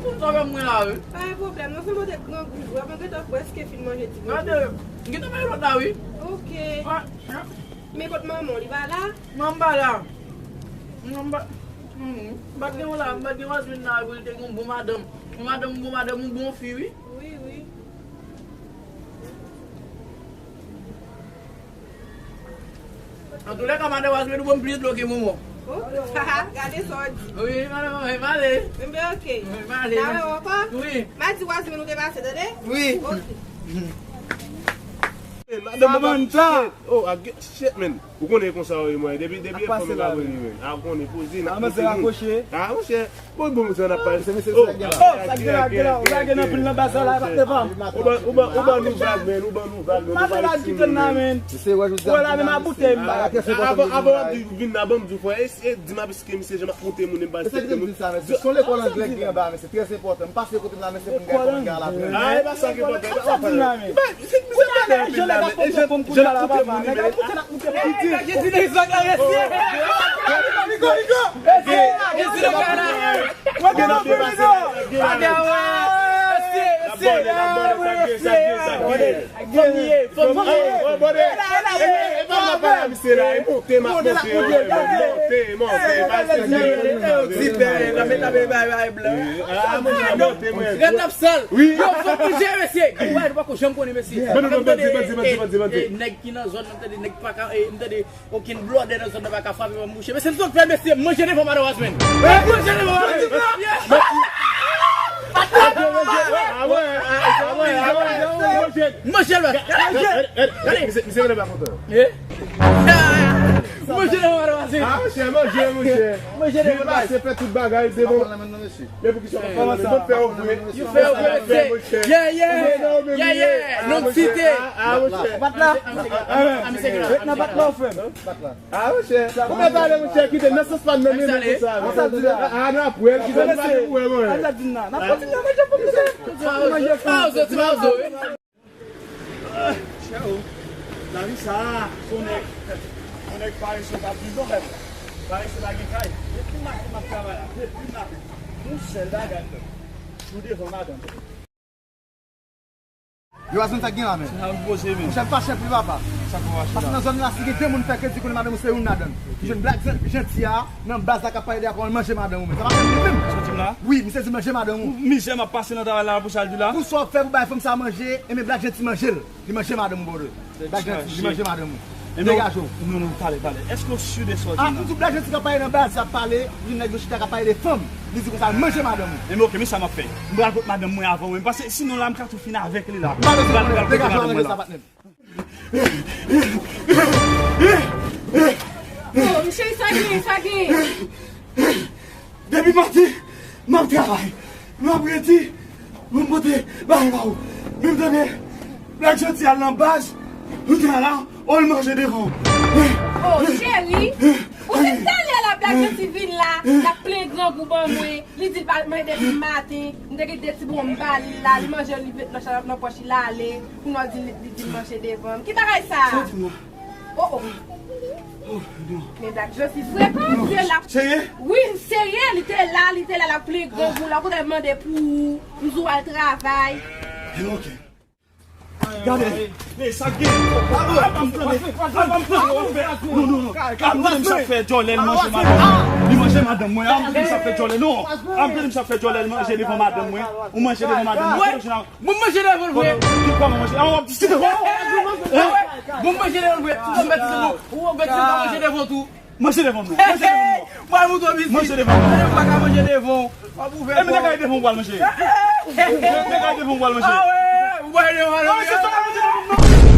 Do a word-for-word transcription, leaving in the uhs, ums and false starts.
Konn sa w fè mwen la, wi. Pa gen pwoblèm, non, se mwen te grangou vre, mwen gentan prèske fin manje ti. Gade, m gentan manje lòt la, wi. Ok. Men kot manman w, li pa la? Manman pa la. Manman pa, hmm, m pa t gen yon la, m pa t gen Wazmin la, wi, li te gen yon bon madanm. Yon madanm, yon bon madanm, yon bon fi, wi. Wi, wi. Antoulèka, madan Wazmin, ou ban m plis dlo ke momo. Oh, gade sa w di. Wi, madan, mwen pale. Mwen oke. Mwen pale. N a wè w ankò? Wi. M a di Wazmin ou te pase, tande? Wi. Oke. Madan, mwen pa shit. Oh, I get shit, man. Ou konnen konsa w ye, mwen. Depi, depi e fanm ka vini, man. A, ou konnen, poze, n ap poze moun. A, monchè. Bon, bon, sa n ap pale. Se mesye sa gen la. Oh, sa gen la, gen la. Ou lage nan pil nan baz la, la, pa devan. Ou ban, ou ban, ou ban nou vag, men, ou ban nou vag, men. Mache la, kite n la, men. Mesye, wè, jodi a, wè, la, men, a boute m. Avan, avan w ap di, vin la, ban m di w, frè, e, e, di m apiske misye jan m ap moute moun, m pa aksepte moun. Se lekòl anglè ki anba, men se trè enpòtan. M pase kote m la, men se pou m gade kòman nèg la pran. A, e pa sa ki enpòtan. Sa di la, men. Ou ta ale, jan nèg ap pote pou m kounye a la, papa. Nèg ap moute, nèg ap moute piti. Jezi de zòt la, mesye. Mesye, Jezi de zòt la. Mesye, mesye, mesye. Fòm ye, fòm ye. E pa m ap pale a misye la, e monte m ap monte, monte, monte. Rèd la ap sal. Yo, fòk nou jere, mesye. Gen bagay nou pako janm konnen, mesye. Ban nou, ban nou, ban nou, ban nou, ban nou. Nèg ki nan zòn nan, tande, nèg pa ka, eh, m tande, okenn blòdè nan zòn nan pa ka frape ban m bouche. Mesye, m sot fè, mesye, manje devan madan Wazmin. Manje devan madan Wazmin. Manje l, baz. Gade. Misye, misye, misye pa kontan. Eh? Manje devan madan Wazmin. A, monchè, manje, monchè. Manje devan madan Wazmin. Vin pase fè tout bagay devan. Men pou ki sa w ap fè w vre? Yo fè w vre, mesye. Yeah, yeah. Yeah, yeah. Non site. A, monchè. Bat la. Ret nan bat la, frè m. Bat la. A, monchè. Ou mèt ale, monchè, kite nan sans pa n menm, menm konsa. Konsa di la. A, n ap wè l, kite n pale pou wè, mwen. Sa di la. N ap kontinye manje pou misye. Ti mazo, ti mazo, wi. Chè o, lavi sa a, se yon nèg, yon nèg parese k ap viv non, frè m. Parese pa gen kay. Depi maten m ap travay la, depi maten. Yon sèl bagay m fè. Jou devan madanm. Yo, Wazmin, sa k gen la, men? Sa m poze, men. Monchè, m fache anpil, papa. Sa k fache la? Paske nan zòn nan, si gen de moun fè kredi, konnen madanm ou se youn ladan. Ki jwenn Black Jan-, Janti a, nan baz la k ap pale de a kòman l manje madanm ou, men. Sa pa fè moun menm. Sa w di m la? Wi, misye di manje madanm ou. Mizè m ap pase nan travay la pou sa l di la. Pou sa w fè pou bay fanm sa manje, enben Black Janti manje l. Li manje madanm ou, brother. Black Janti, li manje madanm ou. Degaje w. Non, non, pale, pale. Èske w si de sa w di la? A, m di Black Janti k ap pale nan baz, ap pale, li nèg yo chita k ap pale de fanm. Li di konsa l manje madanm ou. Enben oke, men sa m ap fè. M pral pot madanm mwen avan w, men paske sinon la m ka tou fin avèk li la. M pral, pral pot madanm mwen la. Oh, cheri, sa gen, sa gen. Depi maten, m ap travay. M ap redi pou m pote bagay ba ou. Men m tande, Black Janti al nan baz, kounye a la, o l manje devan w. Oh, cheri, ou se talè la Black Janti vin la, l ap plen grangou ban mwen. Li di l pa manje depi maten. M te gen de ti bonm ba li la, li manje, li met nan chan, nan pòch li, l ale. Kounye a w di li, li di l manje devan m. Ki bagay sa a? Sa w di m la? Oh, oh. Oh, non. Men Black Janti frekan, li te la. Serye? Wi, m serye, li te la, li te la, l ap plen grangou la, kote l mande pou ou, m di w al travay. Enben oke. Gade. Ey, sa k gen? Apa m tande, apa m tande w ap fè? Non, non, non. Apa m tande misye ap fè djòlè, l manje madanm. Li manje madanm mwen. Apa m tande misye ap fè djòlè, non. Apa m tande misye ap fè djòlè, l manje devan madanm mwen. Ou manje devan madanm mwen. Mwen manje devan l vre. Ki kòman manje? A, w ap di se devan. Mwen manje devan l vre. Ou konn mèt se bon. Ou konn mèt se bon, manje devan tou. Manje devan m non. Manje devan m non. Mwen mouton vizit. Manje devan m non. Mwen pa ka manje devan w. W ap ouvè. E men nèg la devan w pral manje. Nèg la devan w pral manje. A wi, ou manje devan w pral manje.